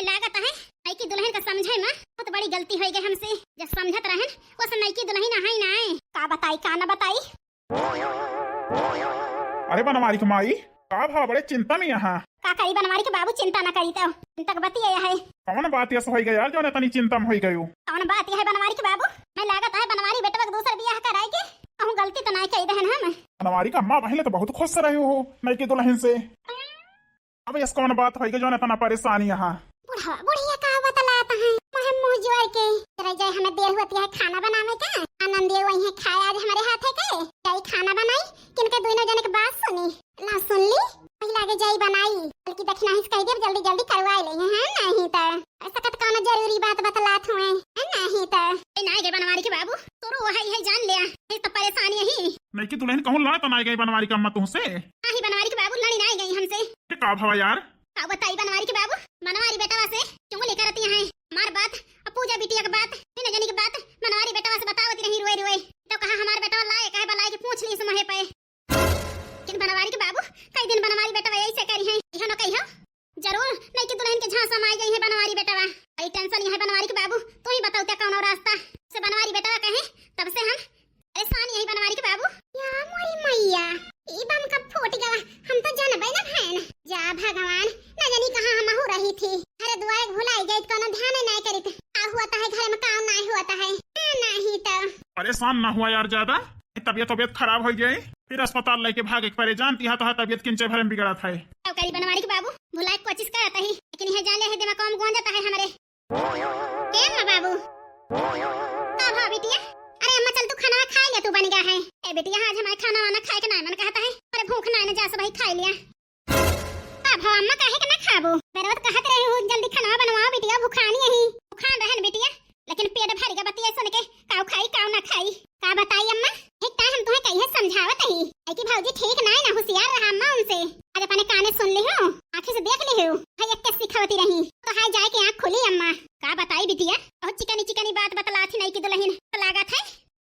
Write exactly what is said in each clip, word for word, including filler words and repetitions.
लागत है, नईकी दुलहिन का समझे मा बहुत बड़ी गलती होई गई हमसे। जब समझत रहन, वो सब नईकी दुलहिन अहइ नाहीं। का बताई, का न बताई। अरे बनवारी के माई, का भा बड़े चिंता में यहाँ? का करी बनवारी के बाबू, चिंता न करी तो। चिंता के बतिया है। कौन बात यस होई गई यार, जौन इतनी चिंता में होई गयू? कौन बात यह है बनवारी के बाबू? मैं लागत है बनवारी बेटवा के दूसर बियाह कराई के कहूँ गलती तो नाहीं कई देहन हम। बनवारी का अम्मा पहले तो बहुत खुश रही हो नईकी दुलहिन से। अब यस कौन बात होई गई जौन इतना परेशानी यहाँ? बुढ़वा, बुढ़िया का बतलात है, मुँह मुँह जोर के। जरा जाए हमें देर होती है खाना बनावे का। आनंद ये वही है खाए आज हमारे हाथे के। जाई खाना बनाई, किनके दोनों जने के बात सुनी। ला सुन ली, पहले आगे जाई बनाई। बल्कि दखिनाही से कह दिया जल्दी जल्दी करवाए ले हैं, नाहीं तो। ऐसा कत कौनो जरूरी बात बतलात हुए, नाहीं तो। ए, नाहीं गे बनवारी के बाबू, तोरो वही है जान लिया। ये तो परेशानी यही। नईकी दुलहिन कहूँ लड़त नाहीं गई बनवारी का अम्मा तुहसे? नाहीं बनवारी के बाबू, लड़ी नाहीं गई हमसे। ये का भवा यार? का बताई बनवारी के बाबू, बनवारी बेटवा से क्यों लेकर आती हैं हमार बात, अब पूजा बिटिया के बात, तीन जनी के बात बनवारी बेटवा से बतावत रही रोए रोए। तो कहा हमार बेटवा लाए कहे बलाई के पूछ ली इस मोहे पे। लेकिन बनवारी के बाबू, कई दिन बनवारी बेटवा यही से करी हैं, इहो न कहियो। जरूर नईकी दुलहिन के झांसा में आई गई है बनवारी बेटवा। बड़ी टेंशन यह है बनवारी के बाबू, तू ही बताओ त्या कौनो रास्ता से बनवारी बेटवा कहे, तब से हम परेशान यही बनवारी के बाबू। या मोरी मैया, ई बम कब फूट गवा, हम तो जानबे न भैन। जा भगवान, न जानी कहाँ हमहू रही थी। अरे दुआरे भुलाई गई, कौनो ध्यान नाहीं करित। का हुआ है घर में, का नाहीं हुआ है। ए, नाहीं तो। परेशान ना हुआ यार ज्यादा, तबियत तबियत खराब हो जाए, फिर अस्पताल लेके भागे के परे, जानती है तो तबियत किंचे भरे में बिगड़त है। का करी बनवारी के बाबू, भुलाए के कोशिश करत ही, लेकिन यह जान ले है दिमाग कम गूंजत है हमरे। ए अम्मा बाबू, का भा बिटिया? अरे अम्मा चल तू खाना खा ले, तू बन गया है। ए बिटिया, आज हमारे खाना वाना खाए के ना मन कहता है, अरे भूख ना न जा सब खाए लिया। का भा अम्मा काहे के ना खाबू? मेरे तो कहत रही हूँ जल्दी खाना बनवाओ बिटिया, भुखानी यही। भुखान रहन बिटिया, लेकिन पेट भर गया बतिया सुन के, काऊ खाई काऊ ना खाई। का बताई अम्मा, एक टाइम हम तुम्हें कहिए समझावत ही, ऐ कि भौजी ठीक नाहीं ना, होशियार रहा अम्मा उनसे। आज अपने काने सुन ली हूँ, आँखें से देख ली हूँ, भाई एक के सिखावती रही, तो हाय जाए के आँख खुली अम्मा। का बताई बिटिया, बहुत चिकनी चिकनी बात बतलात ही नईकी दुलहिन, तो लागत है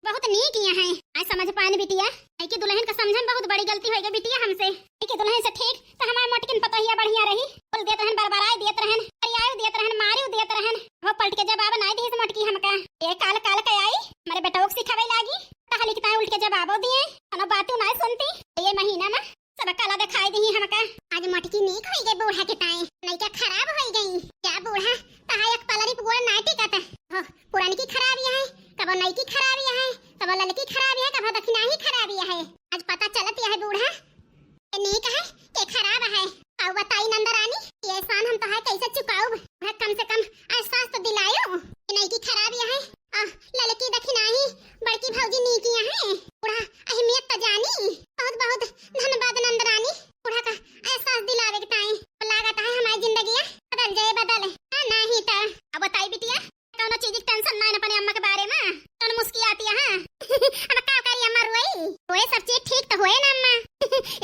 बहुत नीक यहाँ है। आज समझ पान बिटिया, नईकी दुलहिन का समझन बहुत बड़ी गलती होई गई बिटिया हमसे। नईकी दुलहिन से ठीक तो हमार मोटकिन पतोहिया बढ़िया रही, बोल देत रहन, बरबराए देत रहन, गरियायु देत रहन, मारियो देत रहन, वो पलट के जवाब नाहीं दिहिस मोटकी हमका। ये काल काल के आई, हमारे बेटवा के सिखावे लागी, तहली की ताई उल्ट के जवाबो दिए, कोनो बातों नाहीं सुनती। ये महीना में सब कला दिखाई दिही हमका। आज मोटकी नीक होई गई बूढ़ा के ताई, नईका खराब होई गई। क्या बूढ़ा, तहां एक पलरी पे गोड़ नाहीं टिकत। हो, पुरानी की खराबी है, कबो नईकी खराबी है, कबो ललकी खराबी है, कबो दखिनाही खराबी है। आज पता चलत यह बूढ़ा के नीक है, के खराब है। अउ बताई नंदरानी, ये एहसान हम तोहार कैसे चुकाउब? वह कम से कम एहसास तो दिलायो कि नईकी खराबी है, आ ललकी दखिनाही, बड़की भौजी नीकी है। बूढ़ा अहमियत तो जानी। बहुत बहुत धन्यवाद नंदरानी, बूढ़ा का एहसास दिलावे के ताई। लागत है हमारी जिंदगी बदल जाए, बदल। हाँ, नाहीं तो। अब बताई बिटिया, कौनो चीज की टेंशन नाहीं अपने अम्मा के बारे में? कौन मुस्कियाती है? अब का करी अम्मा, रोई? रोए सब चीज ठीक तो होए ना अम्मा।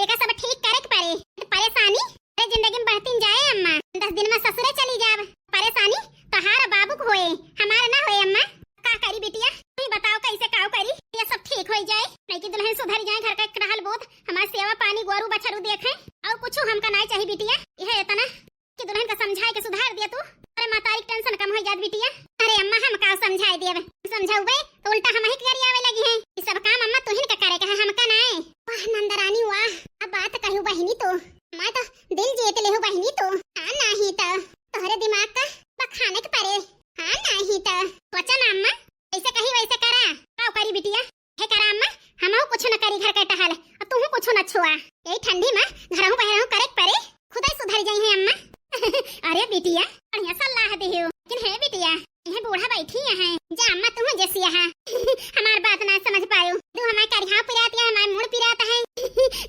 एका सब ठीक करे के पड़े। परेशानी अरे जिंदगी में बढ़ती जाए अम्मा। दस दिन में ससुरे चली जाब। परेशानी तोहार बाबू को होए, हमारा ना होए अम्मा। का करी बिटिया, तू ही बताओ कैसे काव करी, ये सब ठीक होई जाए, नईकी दुलहिन सुधर जाए, घर का एक टहल बहुत, हमार सेवा पानी, गोरू बछरू देखे, और कुछ हमका नाहीं चाहिए बिटिया। यह इतना कि दुलहिन का समझाए के सुधार दिया तू। अरे मतारी के टेंशन कम हो जात बिटिया। अरे अम्मा, हम का समझाए देब, समझाउबे तो उल्टा हम ही गरियावे लगी हैं। ये सब काम अम्मा तुहिन का करे के है, हमका नाहीं। वाह नंदरानी वाह, अब बात कहू बहिनी तू, मैं तो दिल जीत लेहू बहिनी तू। हाँ नाहीं तो तोहरे दिमाग का बखाने के परे। हाँ नाहीं तो सोचा ना अम्मा, ऐसे कही वैसे करा। का करी बिटिया, हे करा अम्मा, हमहू कुछ न करी घर के टहल, अब तूहू कुछ न छुआ। यही ठंडी में घरहू बहरहू करे के परे, खुदै सुधर जाई है अम्मा। अरे बिटिया, बढ़िया सलाह दे हो, लेकिन हे बिटिया, यह बूढ़ा बैठी है, जा अम्मा तू जैसी यहाँ। हमार बात ना समझ पायो, तू हमारे करिहा पिरात है, हमारे मुड़ पिरात है।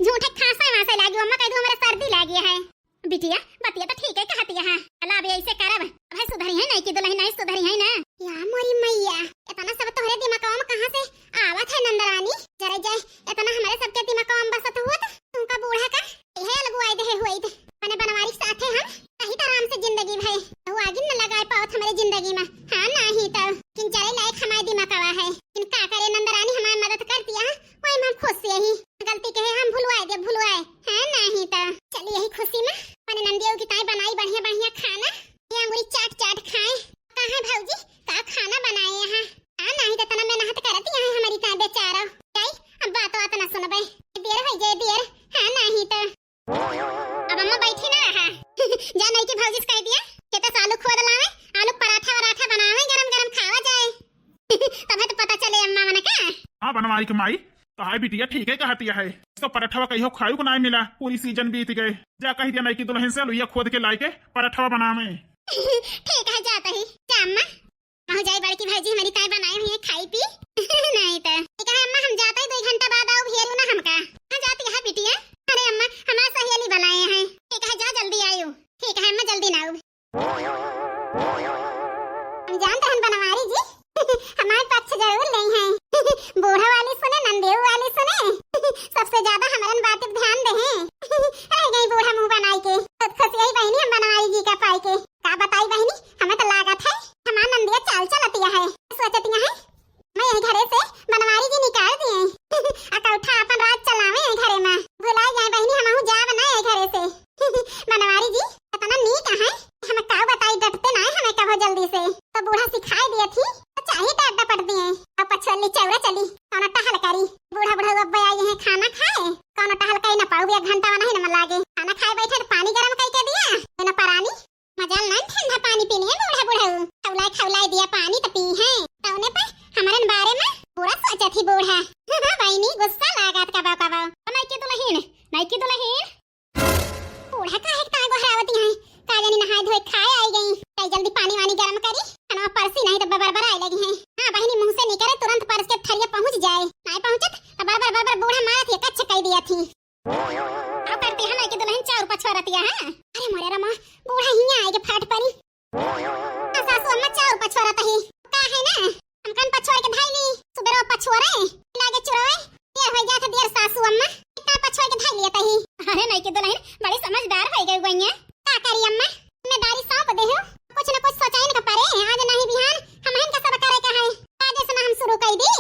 झूठे खांसे वांसे लागी अम्मा, कह दू हमारे सर्दी लागी है। बिटिया, बतिया तो ठीक है कहती है। चला अब ऐसे करब, अब है सुधरी है नहीं कि दुलहिन नहीं सुधरी है ना। या मोरी मैया, इतना सब तोहरे दिमागवा में कहाँ से आवत है नंदरानी? जरा जाए, इतना हमारे सबके दिमागवा में बसत हुआ तो तुमका बूढ़ा का यह अलगुआई दे हुई थे। अपने बनवारी के साथे हम सही तरह से जिंदगी भई, वो आगिन न लगाए पावत हमारे जिंदगी में। हाँ नाहीं तो किन जरे लायक हमारे दिमागवा है, किन का करे नंदरानी हमारी मदद कर दिया। वही में हम खुश यही गलती कहे हम भुलवाए दे, भुलवाए। हाँ नाहीं तो चल यही खुशी में अपने नंदियों की ताई बनाई बढ़िया बढ़िया खाना। ये अंगुरी माई के माई, तो हाय बिटिया, ठीक है कहतिया है। तो परठवा कहियो खायू को नाय मिला, पूरी सीजन बीत गए। जा कहि दिया नई की दुलहिन से लुइया खोद के लाए के परठवा बनावे। ठीक है, जात ही। जा अम्मा, महू जाई बड़की भौजी हमरी ताई बनाए हुई है, खाई पी। नहीं तो ठीक है अम्मा, हम जात ही, दो घंटा बाद आउब, हेरू ना हमका। कहाँ जाती है बिटिया? अरे अम्मा, हमार सहेली बुलाए हैं। ठीक है, जा जल्दी आयु। ठीक है अम्मा, जल्दी ना आउब। हम जानते हैं बनवारी जी, हमार पक्ष जरूर लेइहैं। बूढ़ा वाली सुने, नंदेऊ वाली सुने, सबसे ज्यादा हमरन बात पे ध्यान देहैं। रह गई बूढ़ा मुंह बनाई के, खुद खुश यही बहिनी हम बनवारी जी का पाई के। का बताई बहिनी, हमें तो लागत है हमार नंदिया चाल चलतिया है, सोचतिया है मैं यही घरे से बनवारी जी निकाल दिए। अकौठा अपन राज चलावे यही घरे में। भुलाई जाए बहिनी, हमहू जाब ना यही घरे से। बनवारी जी इतना नीक है, हम का बताई, डटते ना हमें कहो जल्दी से। तो बूढ़ा सिखाई दिए थी, तो चाही डांट डपट दिए। अब पछोली चौरा चली, कौनो टहल करी। बूढ़ा बुढ़ऊ अब आई है खाना खाए, कौनो टहल करी ना पाऊ, एक घंटा नहीं न लागे। खाना खाए बैठे तो पानी गरम करके दिया, बिना परानी। मजाल नाहीं ठंडा पानी पीनी है बूढ़ा बुढ़ऊ। खौलाए खौलाए दिया पानी त पी है। तौने पे हमरन बारे में बुरा सोचत ही बूढ़ा। बहिनी गुस्सा लागत कबो कबो। नई की दुलहिन, नई की दुलहिन। बूढ़ा काहे का गोहरावती हैं? का जानी नहाए धोए खाए आई गई। कई जल्दी पानी वानी गरम करी, खाना परसी नहीं तो बरबर आए लगी हैं। हाँ बहिनी, मुंह से निकले तुरंत परस के थरिया पहुंच जाए। नहीं पहुंचत तो बरबर बरबर बूढ़ा मारत ये कच्छ कई दिया थी। का करती है नई की दुलहिन, चाउर पछोरतिया है। अरे मोरे रमा, बूढ़ा हियां आए के फाट परी। आ सासू अम्मा चाउर पछोरत ही। का है ना, हमकन पछोर के धाई ली। सुबेरो पछोरे, लागे चुरोए। देर होई जात है, देर सासू अम्मा। इतना पछोर के धाई लिया तही। अरे नई की दुलहिन, बड़ी समझदार होई गई गइया। का करी अम्मा, जिम्मेदारी सौंप देहु, कुछ न कुछ सोचाइन का परे, आज नहीं बिहान हमहन का सब करे का है। आज से ना हम शुरू कई दी।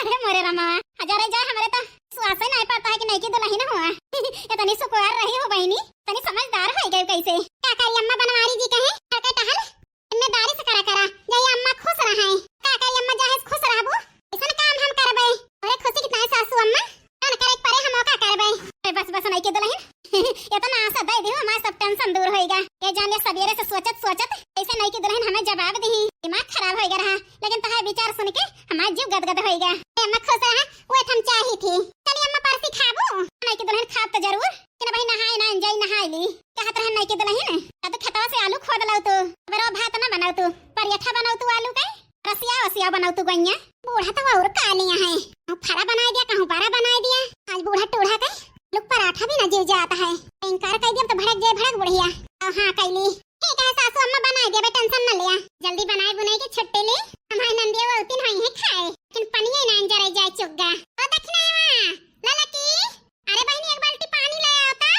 अरे मोरे रमा, हजारे जाए हमरे तो सुआसे नहीं पड़ता है कि नई की दुलहिन हुआ। इतनी सुकुवार रही हो बहिनी, इतनी समझदार होई गई कैसे। का करी अम्मा, बनवारी जी कहे, घर के टहल जिम्मेदारी से करा करा, यही अम्मा खुश रहे। का करी अम्मा, जाहिज खुश रहबू, ऐसन काम हम करबे। अरे खुशी कितना है सासू अम्मा, जौन करे के परे हम ओका करबे। अरे बस बस नई की दुलहिन, इतना आशा दे दिहु, हमार सब tension दूर होइगा। ये जाने सबेरे से सोचत सोचत ऐसे नई की दुलहिन हमें जवाब दी, दिमाग खराब होइगा रहा, लेकिन तहार विचार सुन के हमार जीव गदगद होइगा। ए अम्मा खुश रहा, वो हम चाही थी। चली अम्मा परसी खाबू? नई की दुलहिन खाब तो जरूर, कि ना भाई नहाए ना जाई नहाए ली। कहत रहे नई की दुलहिन, का तो खेतवा से आलू खोद लाऊ तू, बरो भात ना बनाऊ तू, पराठा बनाऊ तू आलू के, रसिया वसिया बनाऊ तू गइया। बूढ़ा तो और का लिया है, कहूँ फरा बनाए दिया, कहूँ बरा बनाए दिया। आज बूढ़ा टूढ़ा के लोग पराठा भी ना जीव जाता है। इनकार कर दिया तो भड़क जाए, भड़क बुढ़िया। तो हाँ कैली, ठीक है सासू अम्मा बनाए दिया, tension न लिया, जल्दी बनाए बुनाए के छुट्टी ली। हमारे नंदिया वो उतिन होई है खाए, लेकिन पनिया ना जरे जाए चुग्गा। ओ दखिनावा, ललकी, अरे बहिनी, एक बाल्टी पानी ले आओ तो।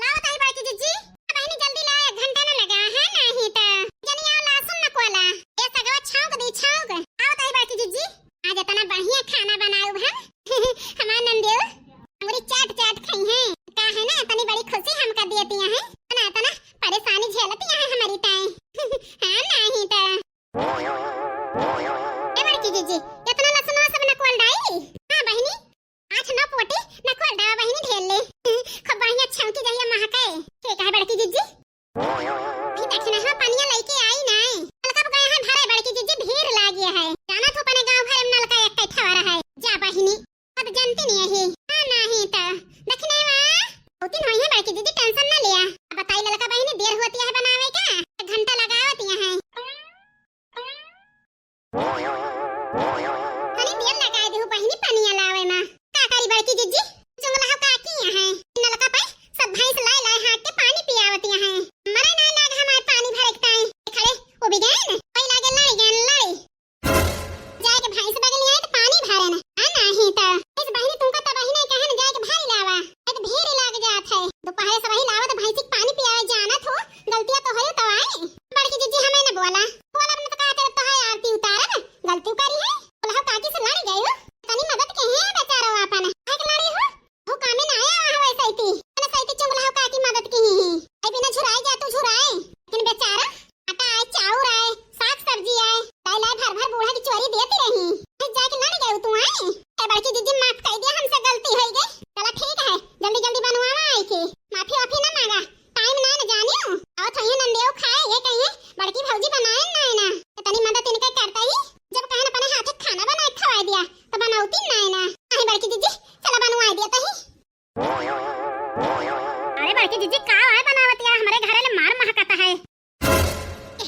लाओ ताई बड़की जिज्जी। बहिनी, जल्दी लाओ, एक घंटा न लगा है, नहीं तो। जनी आओ, लहसुन न कोला। ए सगवा छौंक दी, छौंक। आओ ताई बड़की जिज्जी। आज इतना बढ़िया खाना बनाऊ हम। हमार नंदियो, अंगुरी चाट चाट खाई हैं। का है ना, इतनी बड़ी खुशी हमका दियतिया है। इतना, इतना परेशानी झेलतिया है हमारी ताई। हाँ, नहीं तो। ए बड़की जीजी, इतना लहसुनवा सब न कोल डाई? हाँ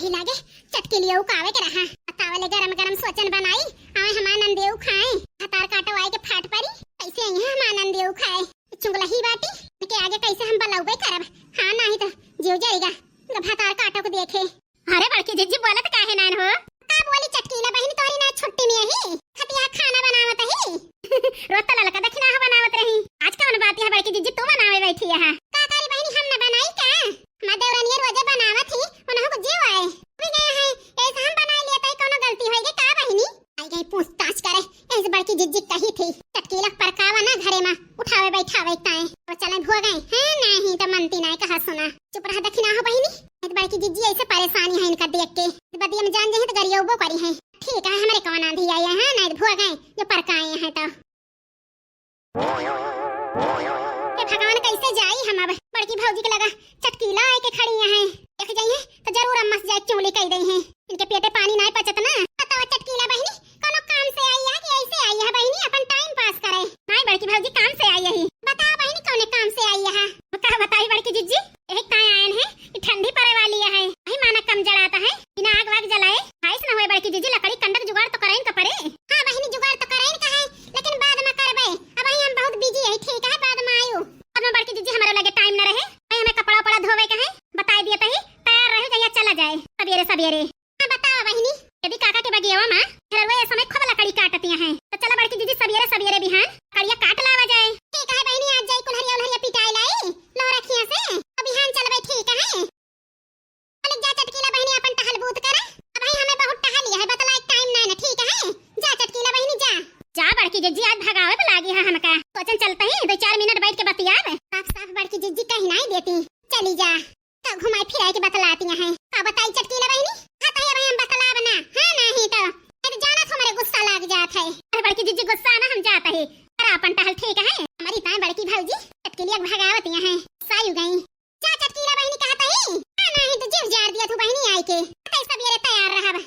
ही लागे चटकीलियो कावे के रहा। बतावले गरम गरम सोचन बनाई, आवे हमार नंदेउ खाए। भतार काटो आए के फाट परी, कैसे आई है हमार नंदेउ खाए। चुगलही बाटी, इनके आगे कैसे हम बलौबे करब। हाँ, नाही तो जीव जरिगा, भतार काटो को देखे। अरे बड़की जिज्जी, बोलत काहे नान हो? का बोली चटकीला बहिनी, तोहरी ना छुट्टी में ही खतिया खाना बनावत ही। रोज तो ललका दखिना हो बनावत रही, आज कौन बात है बड़की जिज्जी, तू बनावे बैठी है? का करी बहिनी, हम न बनाई का? हमार देवरनिया रोजे बनावत ही, उन्हों को जीव आए। भी गए हैं, ऐसे हम बना लिया तो कौनो गलती होई गई का बहिनी? आई गई पूछताछ करे, ऐसे बड़की जिज्जी कही थी, चटकीला परकावा ना घरे में, उठावे बैठावे ताए। तो चले भुआ गए, हैं? नहीं तो मनती नाय कहा सुना। चुप रह दखिना हो बहिनी, नहीं तो बड़की जिज्जी ऐसे परेशानी है इनका देख के। बदिया में जान जाए तो गरियौबो करी है। ठीक है, हमरे कौन आंधी आई है, हैं? नहीं तो भुआ गए जो परकाए हैं तो। हे भगवान, कैसे जाई हम अब? बड़की भौजी के लगा चटकीला आए के खड़ी हैं, देख जाइए तो जरूर अम्मा से जाए चुगली कह दे हैं। इनके पेटे पानी नाय पचत ना। बतावा चटकीला बहिनी, कोनो काम से आई है कि ऐसे आई है बहिनी अपन टाइम पास करे? नाय बड़की भौजी, काम से आई है। बतावा बहिनी, कौने काम से आई है? का बताई बड़की जिज्जी, यही ताए आयन है कि ठंडी पड़े वाली है, वही माना कम जलाता है, बिना आग वाग जलाए खाइस न हुए। बड़की जिज्जी, लकड़ी कंडक जुगाड़ तो करे न परे। हाँ बहिनी, जुगाड़ तो करे न कहे, लेकिन बाद में करबे, अब हम बहुत बिजी है। ठीक है, बाद में आयु। बाद में बड़की जिज्जी, हमारे लगे टाइम न रहे, भाई हमें कपड़ा उपड़ा धोवे के है, बताई दिए तही तैयार रहे, जहिया चला जाए सवेरे सवेरे। हाँ बतावा बहिनी। यदि काका के बगियावा में फिर ये समय खूब लकड़ी काटतिया हैं, तो चला बड़की जिज्जी, सवेरे सवेरे बिहान लकड़िया काट लावा जाए। ठीक है बहिनी, आज जाई कुल्हरिया उल्हरिया पिटाई लाई लोहरखिया से, तो बिहान चलबे। ठीक है, चल जा चटकीला बहिनी, अपन टहल बूत करे। अब भाई हमें बहुत टहल लिया है, बतला एक टाइम ना है, ठीक है? जा चटकीला बहिनी जा। जा बड़की जिज्जी, आज भगावे पे लागी है हमका। सोचन चलते ही दो चार मिनट बैठ के बतियावे। साफ साफ बड़की जिज्जी कहीं नहीं देती, चली जा। तो घुमाई फिराई के बतलाती हैं। का बताई चटकीला बहिनी? हाँ तो ये भाई हम बतलाब ना, हाँ नहीं तो। ये तो जाना तो हमारे गुस्सा लाग जात है। अरे बड़की जिज्जी गुस्सा ना, हम जात है। अरे अपन टहल ठीक है। हमारी ताए बड़की भौजी चटकीलिया के भगावतिया हैं। सायु गई। जा चटकीला बहिनी कहत ही। हाँ नहीं तो जीव जार दिया तू बहिनी आई के। तै सबेरे तैयार रहब।